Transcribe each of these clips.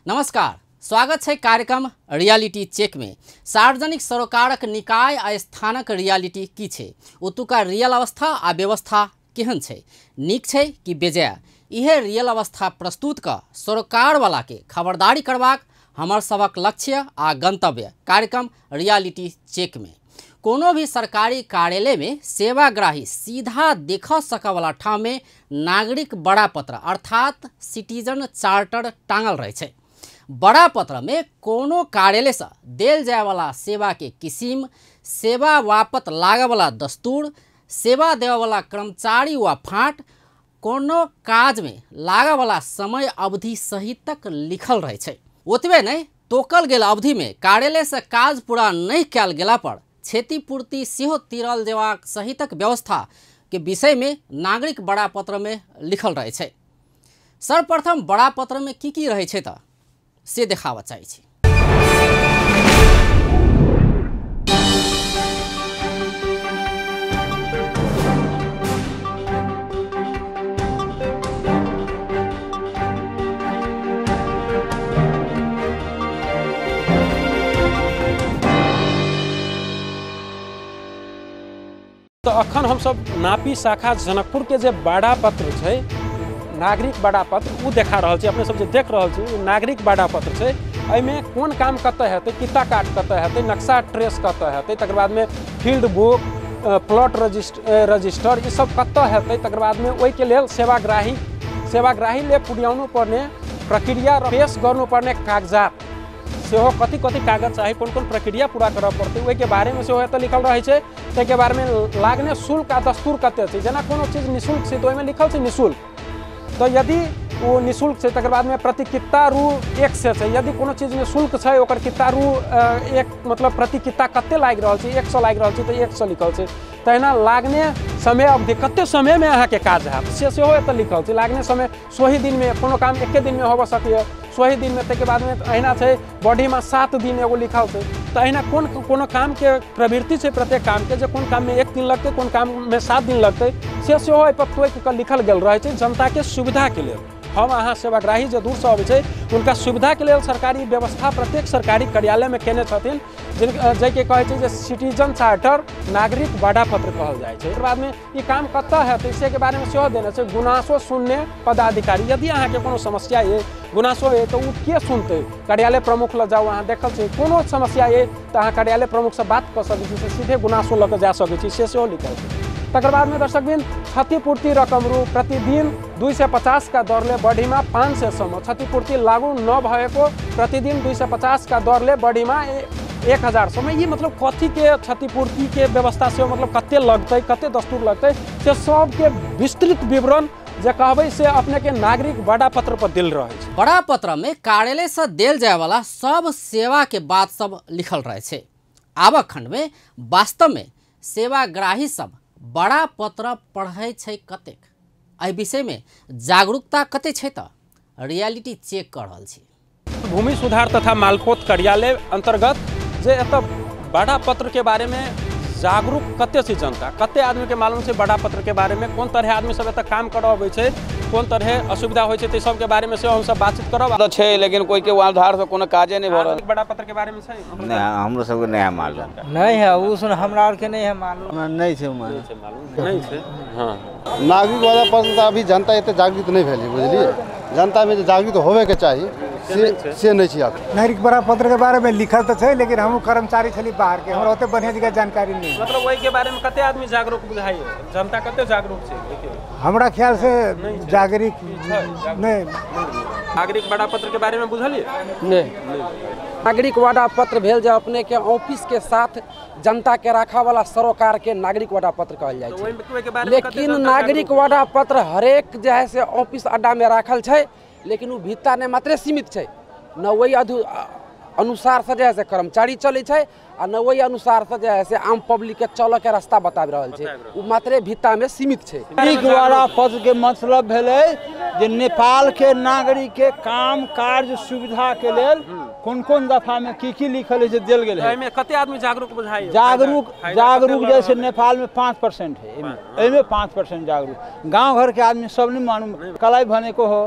नमस्कार, स्वागत है कार्यक्रम रियलिटी चेक में। सार्वजनिक सरोकारक निकाय आ स्थानक रियलिटी की छै, ओतुका रियल अवस्था आ व्यवस्था केहन छै, नीक छै कि बेजाय, इहे रियल अवस्था प्रस्तुत क सरोकार वाला के खबरदारी करबाक हमर सबक लक्ष्य आ गंतव्य कार्यक्रम रियलिटी चेक में। कोनो भी सरकारी कार्यालय में सेवाग्राही सीधा देख सकवला ठाम में नागरिक बड़ा पत्र अर्थात सिटीजन चार्टर टांगल रहे छै। बड़ा पत्र में कोनो कार्यालय से देल जाए वाला सेवा के किसिम, सेवा वापत लागे वाला दस्तूर, सेवा देवे वाला कर्मचारी व फाँट, कोनो काज में लागे वाला समय अवधि सहित तक लिखल रहे छै। ओतबे नहीं, तोकल गेल अवधि में कार्यालय से काज पूरा नहीं कयल गेला पर क्षतिपूर्ति सेहो तीरल जेबाक सहितक व्यवस्था के विषय में नागरिक बड़ा पत्र में लिखल रहे छै। सर्वप्रथम बड़ा पत्र में की रहे छै त से देखाबऽ चाहै छी। तो अखन हम सब नापी शाखा जनकपुर के जे बाड़ा पत्र छै, नागरिक बाड़ा पत्र, उ देखा रहल छी। अपने सब जे देख रहल छी उ नागरिक बाड़ा पत्र छै। एहिमे कोन काम कतऽ हेतै, किता काट कतऽ हेतै, नक्शा ट्रेस कतऽ हेतै, तकर बादमे फील्ड बुक, प्लॉट रजिस्टर, ई सब कतऽ हेतै, तकर बादमे ओहिके लेल सेवाग्राहीले पुर्याउनु पर्ने प्रक्रिया र पेश गर्नुपर्ने कागजात सेहो कति कति कागज चाही, कोन कोन प्रक्रिया पूरा करऽ पड़तै, ओहिके बारेमे सेहो एतऽ लिखल रहै छै। ताहिके बारेमे लाग्ने शुल्क आ दस्तूर कते छै, जेना कोनो चीज निःशुल्क छै तऽ ओहिमे लिखल छै निःशुल्क, तऽ यदि ओ निःशुल्क छै तकर बादमे प्रति कित्ता रु 100 छै। यदि कोनो चीजमे शुल्क छै ओकर कित्ता रु एक, मतलब प्रति कित्ता कते लागि रहल छै, 100 लागि रहल छै तऽ 100 लिखल छै। तहिना लाग्ने समय अवधि, कते समयमे अहाँके काज हैत से सेहो एतऽ लिखल छै। लाग्ने समय सोही दिनमे, कोनो काम एके दिनमे होबऽ सकैए सोही दिनमे। ताहिके बादमे अहिना छै बॉडीमे 7 दिन एगो लिखल छै। तऽ अहिना कोन कोनो कामके प्रवृत्ति छै प्रत्येक कामके, जे कोन काममे 1 दिन लगतै, कोन काममे 7 दिन लगतै, से सेहो एहिपर तोकि कऽ लिखल गेल रहै छै जनताके सुविधाके लेल। हम अहाँ सेवाग्राही जे दूरसँ अबै छै हुनका सुविधाके लेल सरकारी व्यवस्था प्रत्येक सरकारी कार्यालयमे केने छथिन, जाहिके कहै छै जे सिटीजन चार्टर नागरिक बाड़ा पत्र कहल जाइ छै। एकर बादमे ई काम कतऽ हेतै से के बारेमे सेहो देने छै। गुनासो सुनने पदाधिकारी, यदि अहाँके कोनो समस्या अइ, गुनासो अइ तऽ ओ के सुनतै, कार्यालय प्रमुख लग जाउ। अहाँ देखल छै कोनो समस्या अइ तऽ अहाँ कार्यालय प्रमुखसँ बात कऽ सकै छी, से सीधे गुनासो लऽ कऽ जा सकै छी, से सेहो लिखल छै। तकर बादमे दर्शकबिन क्षतिपूर्ति रकम रु प्रतिदिन 250 का दरले बढीमा 500 सम्म, क्षतिपूर्ति लागू नभएको प्रतिदिन 250 का दरले बढीमा 1000 सम्म। ई मतलब कथीके क्षतिपूर्तिके व्यवस्था से मतलब कते लगतै, कते दस्तूर लगतै, से सबके विस्तृत विवरण जे कहबै से अपनेके नागरिक बड़ा पत्र पर देल रहै छै। बड़ा पत्र में कार्यालय से देल जाय वाला सब सेवा के बात सब लिखल रहै छै। आबक खंड में वास्तव में सेवाग्राही सब बड़ा पत्र पढ़ै छै कतेक, एहि विषय में जागरूकता कते छै त रियलिटी चेक कर रहल छी। भूमि सुधार तथा मालपोत कार्यालय अंतर्गत जे एतऽ बड़ा पत्र के बारे में जागरूक कते छै जनता, कते आदमी के मालूम छै बड़ा पत्र के बारे में, कोन तरह आदमी सब एतऽ काम करऽ अबै छै, कोन तरह असुविधा होइ छै, ताहि सबके बारे में सेहो हमसब बातचीत करब। तऽ छै लेकिन कोई के आधार से कोनो काजे नहि भऽ रहल। बड़ा पत्र के बारे में छै? नहि, हमरो सबके नहि मालूम। नहीं है उ सुन, हमरा आर के नहीं है मालूम। हमरा नहि छै मालूम। नहीं छै। हां, नागरिक वाला पत्र तऽ अभी जनता एते जागृत नहि भेलै, बुझलियै। जनता में जे जागृत होबे के चाही से नहीं छै। नागरिक बड़ा पत्र के बारे में लिखल तऽ छै, लेकिन हम कर्मचारी छली बाहर के, हमरा ओते बढ़िया जगह जानकारी नहीं। मतलब ओहि के बारे में कते आदमी जागरूक बुझाइए, जनता कते जागरूक छै? हमरा ख्याल से जागरूक नहीं। नागरिक बड़ा पत्र के बारे में बुझलिए? नहीं। नागरिक वादा पत्र भेल जे अपने के ऑफिस के साथ जनता के राखा वाला सरोकार के नागरिक वादा पत्र कहल जाइ छै। लेकिन नागरिक वादा पत्र हरेक जे है से ऑफिस अड्डा में राखल छै, लेकिन ओ भित्ता ने मात्रे सीमित छै, न वही अनुसार से जे है से कर्मचारी चलै छै आ न वही अनुसार से जे है से आम पब्लिक के चलऽ के रास्ता बता रहल छै, ओ मात्रे भित्ता में सीमित छै। नागरिक वादा पत्र के मतलब भेलै जे नेपाल के नागरिक के काम कार्य सुविधा के लेल कोन कोन दफामे की की लिखल है से देल गेल है। एहिमे कते आदमी जागरूक बुझाइए? जागरूक जागरूक जैसे नेपालमे 5% है, एहिमे 5% जागरूक। गाँव घर के आदमी सब नहीं मालूम कलाई भनेको हो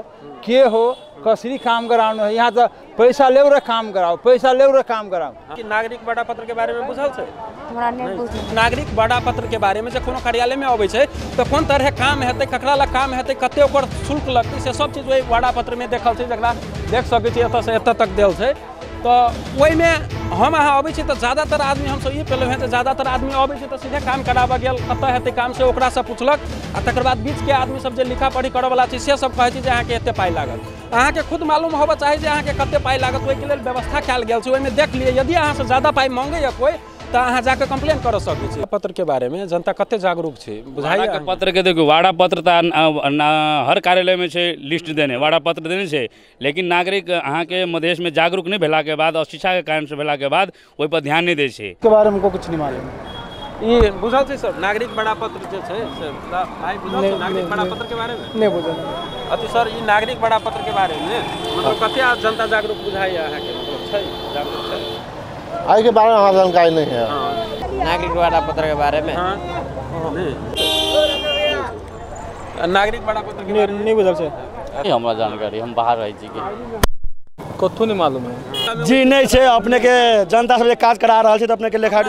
के हो कसरी काम कराउनु है। यहाँ तो पैसा लेउ र काम कराओ, पैसा लेउ र काम कराओ। नागरिक बड़ा पत्र के बारे में बुझल छै? हमरा नहि बुझल। नागरिक बड़ा पत्र के बारे में जे कोनो कार्यालय में अबै छै तऽ कोन तरह काम हेतै, ककरा लग काम हेतै, कते ओकर शुल्क लगतै, से सब चीज ओहि बड़ा पत्र में देखल छै, जकरा देख सकै छी एतऽ से एतऽ तक देल छै। तऽ ओहिमे हम अहाँ अबै छी तऽ ज़्यादातर आदमी हमसब ई पेलहुँ हेँ जे ज़्यादातर आदमी अबै छै तऽ सीधे काम कराबऽ गेल, कतऽ हेतै काम से ओकरासँ पुछलक, आ तकर बाद बीचके आदमी सब जे लिखा पढ़ी करऽवला छै से सब कहै छै जे अहाँके एते पाइ लागत। अहाँके खुद मालूम होबऽ चाही जे अहाँके कते पाइ लागत, ओहिके लेल व्यवस्था कयल गेल छै, ओहिमे देख लिअ। यदि अहाँसँ ज़्यादा पाइ माँगैए कोइ तऽ अहाँ जाकऽ कंप्लेन कर सकै छी। पत्र के बारे में जनता कते जागरूक छै बुझाइए? पत्र के देखियौ, वाड़ा पत्र तऽ हर कार्यालय में छै लिस्ट देने, वाड़ा पत्र देने छै, लेकिन नागरिक अहाँके मधेश में जागरूक नहीं भेला के बाद, अशिक्षा के कारण से भेला के बाद ओहि पर ध्यान नहीं दै छै। के बारे में हमको कुछ नहीं मालूम। ई बुझल छै सर नागरिक बड़ा पत्र जे छै से भाई बुझल छै नागरिक बड़ा पत्र के बारे में? नहीं बुझल। अथी सर ई नागरिक बड़ा पत्र के बारे में मतलब कते जनता जागरूक बुझाइए अहाँके? मतलब छै जागरूक छै? आई के बारे में हमारा जानकारी नहीं है। नागरिक बड़ा पत्र के बारे में? हाँ, नागरिक बड़ा पत्र के बारे में नहीं बुझल छै हमरा जानकारी, हम बाहर रहै छी कथू नहीं मालूम है जी। नहीं छै अपने के जनता सब जे काज करा रहल छै तऽ अपने के लेखा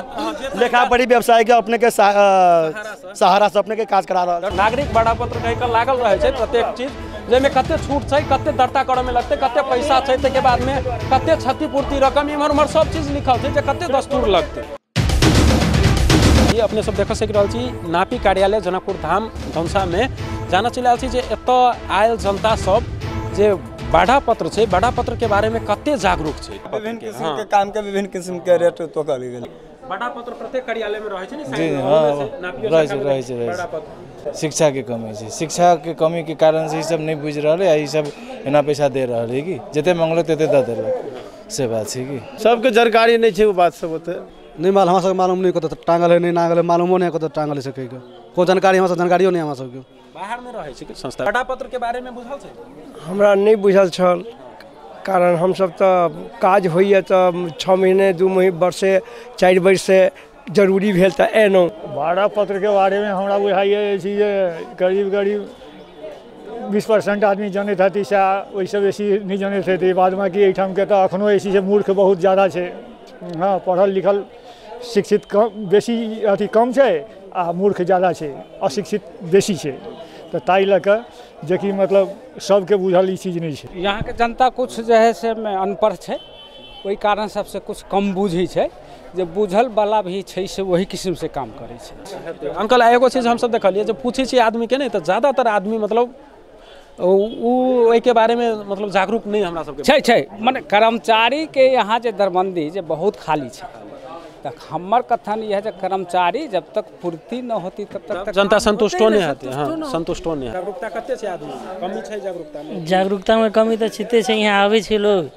लेखा पढ़ी व्यवसाय के अपने के सहारा से अपने के काज करा रहल। नागरिक बड़ा पत्र कहि कऽ लागल रहै छै प्रत्येक चीज, जाहिमे कते छूट छै, कते दर्ता करऽ में लगतै, कते पैसा छै, ताहिके बाद में कते क्षतिपूर्ति रकम, इम्हर उम्हर सब चीज लिखल छै जे कते दस्तूर लगतै। ये अपने सब देख सकि रहल छी नापी कार्यालय जनकपुर धाम धनसा में जाना चलि आयल छी जे एतऽ आयल जनता सब जे बाढ़ा पत्र छै, बाढ़ा पत्र के बारे में कते जागरूक छै। विभिन्न किस्म के काम के विभिन्न किस्म के रेट तो कहल गेल। बाढ़ा पत्र प्रत्येक कार्यालय में रहै छै ने? जी हां, रहै छै। बाढ़ा पत्र शिक्षा के कमी छै, शिक्षा के कमी के कारण से ई सब नहीं बुझि रहल है, ई सब एना पैसा दे रहल है कि जते मांगलो तते दे देलक, से बात छै कि सबके जानकारी नहीं छै। वो बात सब होते नहीं मालूम, हमरा सबके मालूम नहीं कतऽ टांगल है, नहीं नांगल है, मालूमो नहीं कतऽ टांगल है, से कोई जानकारी हमरा सब जानकारियो नहीं हमरा सबके। बाहर में रहै छै संस्था। बाढ़ा पत्र के बारे में बुझल छै? हमरा नहीं बुझल छल, कारण हमसब तऽ काज होइए तऽ 6 महीने 2 महीने वर्षे 4 वर्षे जरूरी भेल तऽ एलहुँ। भाड़ा पत्र के बारे में हमरा बुझाइए जे करीब करीब 20% आदमी जनैत हेतै, सएह ओहिसँ बेसी नहि जनैत हेतै। बाद बाकी एहिठामके तऽ एखनो जे छै से मूर्ख बहुत ज़्यादा छै। हाँ, पढ़ल लिखल शिक्षित कम बेसी अथी कम छै आ मूर्ख ज़्यादा छै, अशिक्षित बेसी छै, तऽ ताहि लऽ कऽ जेकि मतलब सबके बुझल ई चीज नहि छै। यहाँके जनता कुछ जे है से अनपढ़ छै, ओहि कारण सबसे कुछ कम बुझै छै, जे बुझल वाला भी छै से वही किस्म से काम करै छै। अंकल एगो चीज हमसब देखलियै जे पूछै छियै आदमीके नहि तऽ ज़्यादातर आदमी मतलब ओहिके बारे में मतलब जागरूक नहीं हमरा सबके छै छै मने कर्मचारी के यहाँ जे दरबंदी जे बहुत खाली छै, तऽ हमर कथन यह है जे कर्मचारी जब तक पूर्ति न होती तब तक जनता संतुष्टो नहीं होती। हाँ, संतुष्टो नहीं। जागरूकता कते छै आदमी? कमी छै जागरूकता में? जागरूकता में कमी तऽ छिते छै। यहाँ आबै छै लोग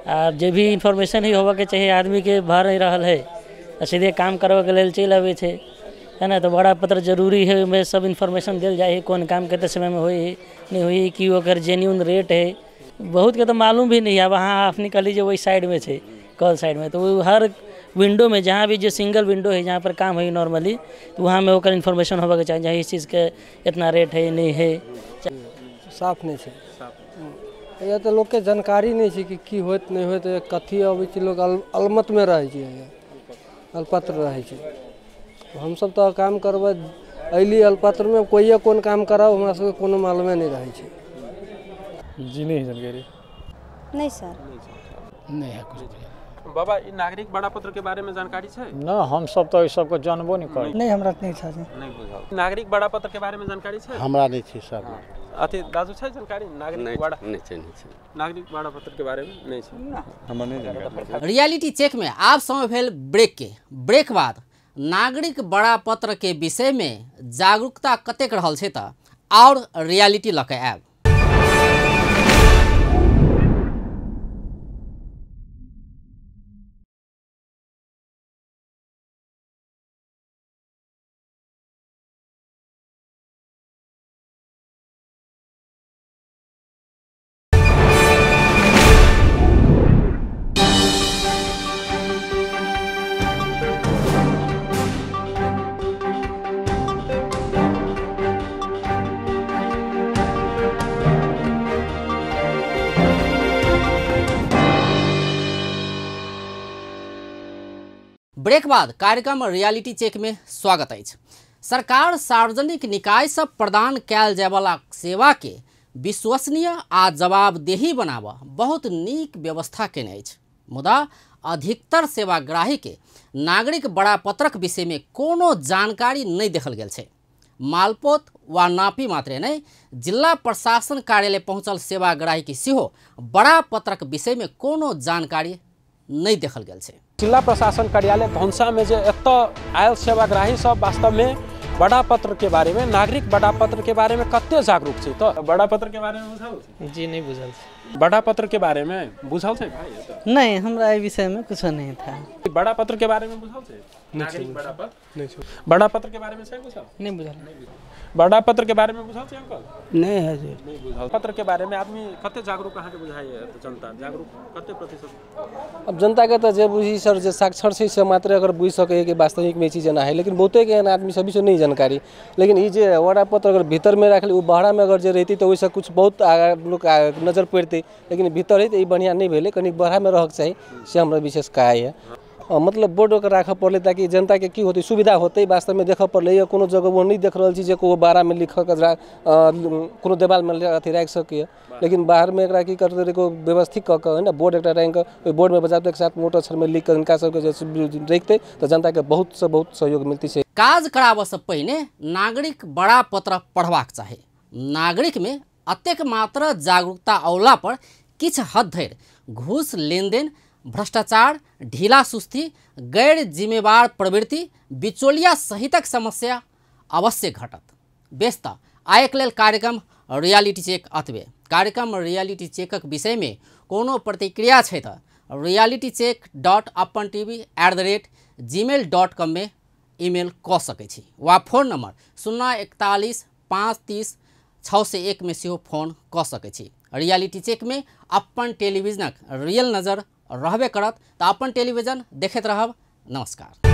आ जे भी इन्फॉर्मेशन ही होबऽके चाही आदमीके भऽ नहीं रहल है, आ सीधे काम करबऽके लेल चलि अबै छै, है ना। तो बड़ा पत्र जरूरी है, ओहिमे सब इन्फॉर्मेशन देल जाइ है, कोन काम कते समयमे होइ है नहीं होइ, की ओकर जेन्यून रेट है। बहुत के तो मालूम भी नहीं है। अब अहाँ अपनी कहली जे ओहि साइडमे छै, कॉल साइडमे, तो वो हर विंडो में जहाँ भी जे सिंगल विंडो है जहाँ पर काम है नॉर्मली, तो वहाँ में ओकर इन्फॉर्मेशन होबऽके चाही, जहाँ इस चीज़के इतना रेट है नहीं है। साफ नहीं छै या तऽ लोकके जानकारी नहीं छै कि की होत नहीं होत, कथी अबै छै, लोक अलमतमे रहै छै, अलपत्र रहै छै। हमसब तऽ काम करबै अयली अलपत्रमे, कोइए कोन काम कराउ हमरा सबके कोनो मालूमे नहीं रहै छै। जी नहीं जानकारी नहीं सर, नहीं है कुछ। बाबा ई नागरिक बड़ा पत्र के बारे में जानकारी छै? ना, हम सब तो सबको जानबो नहीं करी। नहीं, हमरा नहीं छै। नहीं बुझल। नागरिक बड़ा पत्र के बारे में जानकारी छै? हमरा नहीं छै सर। अथी दाजू छै जानकारी नागरिक बड़ा? नहीं छै, नहीं छै। नागरिक बड़ा पत्र के बारे में नहीं छै, हमरा नहीं जानकारी। रियलिटी चेक में आप समय भेल ब्रेक के। ब्रेक बाद नागरिक बड़ा पत्र के विषय में जागरूकता कतेक रहल छै तऽ और रियलिटी लऽ के आयब। ब्रेक बाद कार्यक्रम रियलिटी चेक में स्वागत अछि। सरकार सार्वजनिक निकाय सब प्रदान कयल जायवला सेवा के विश्वसनीय आ जवाबदेही बनाबऽ बहुत नीक व्यवस्था केने अछि, मुदा अधिकतर सेवाग्राही के नागरिक बड़ापत्रक विषय में कोनो जानकारी नहीं देखल गेल छै। मालपोत वा नापी मात्रे नहीं, जिला प्रशासन कार्यालय पहुँचल सेवाग्राही के सेहो बड़ापत्रक विषय में कोनो जानकारी नहीं देखल गेल छै। जिला प्रशासन कार्यालय धनसा में जे एतऽ आयल सेवाग्राही सब वास्तव में बड़ापत्र के बारे में, नागरिक बड़ापत्र के बारे में कते जागरूक छै? तो बड़ापत्र के बारे में बुझल छै? जी नहीं बुझल छै। बड़ापत्र के बारे में बुझल छै भाई? नहीं, हमरा एहि विषय में कुछ नहीं था। बड़ापत्र के बारे में बुझल छै? नागरिक बड़ापत्र नहीं छै। बड़ापत्र के बारे में छै बुझल? नहीं बुझल। बड़ापत्र के बारे में बुझल छै अंकल? नहीं है जी, नहीं बुझल। पत्र के बारे में आदमी कते जागरूक अहाँ के बुझाइए? तो जनता जागरूक कते प्रतिशत? अब जनता के तो जे बुझी सर, जे साक्षर छै से मात्र अगर बुझि सकै कि वास्तविक में चीज एना है, लेकिन बहुते के एहन आदमी सभी से नहीं जानकारी। लेकिन ई जे वड़ा पत्र अगर भीतर में राखल, ओ बाहर में अगर जे रहती तो ओहिसँ कुछ बहुत लोग नजर पड़तै, लेकिन भीतर है तो ई बढ़िया नहीं भेलै, कनि बाहर में रहक चाही से हमरा विशेष कहा है। मतलब बोर्ड ओकर राखऽ पड़लै ताकि जनता के की होतै, सुविधा होतै। वास्तव में देखऽ पड़लै या कोनो जगह वो नहीं देख रहल छी जे कोनो बाड़ा में लिख के कोनो देवाल में अथी राखि सकैए, लेकिन बाहर में एकरा की करतै, व्यवस्थित कऽ के है ना बोर्ड एकटा राखि कऽ ओहि बोर्ड में बजाबते के साथ मोट अक्षर में लिख कऽ हिनका सबके जे रखतै तऽ जनता के बहुत से बहुत सहयोग मिलतै से। काज कराबऽ से पहिने नागरिक बड़ापत्र पढ़बाक चाही। नागरिक में अतेक मात्रा जागरूकता औला पर किछु हद धरि घूस लेनदेन, भ्रष्टाचार, ढीला सुस्ती, गैर जिम्मेवार प्रवृत्ति, बिचौलिया सहितक समस्या अवश्य घटत। बेस तऽ आइके लेल कार्यक्रम रियलिटी चेक अतबे। कार्यक्रम रियलिटी चेकक विषय में कोनो प्रतिक्रिया छै तऽ realitycheck.apantv@gmail.com में ईमेल कऽ सकै छी वा फोन नंबर 041 530 601 में सेहो फोन कऽ सकै छी। रियलिटी चेक में अपन टेलीविजनक रियल नजर रहबे करत, तऽ अपन टेलीविजन देखैत रहब। नमस्कार।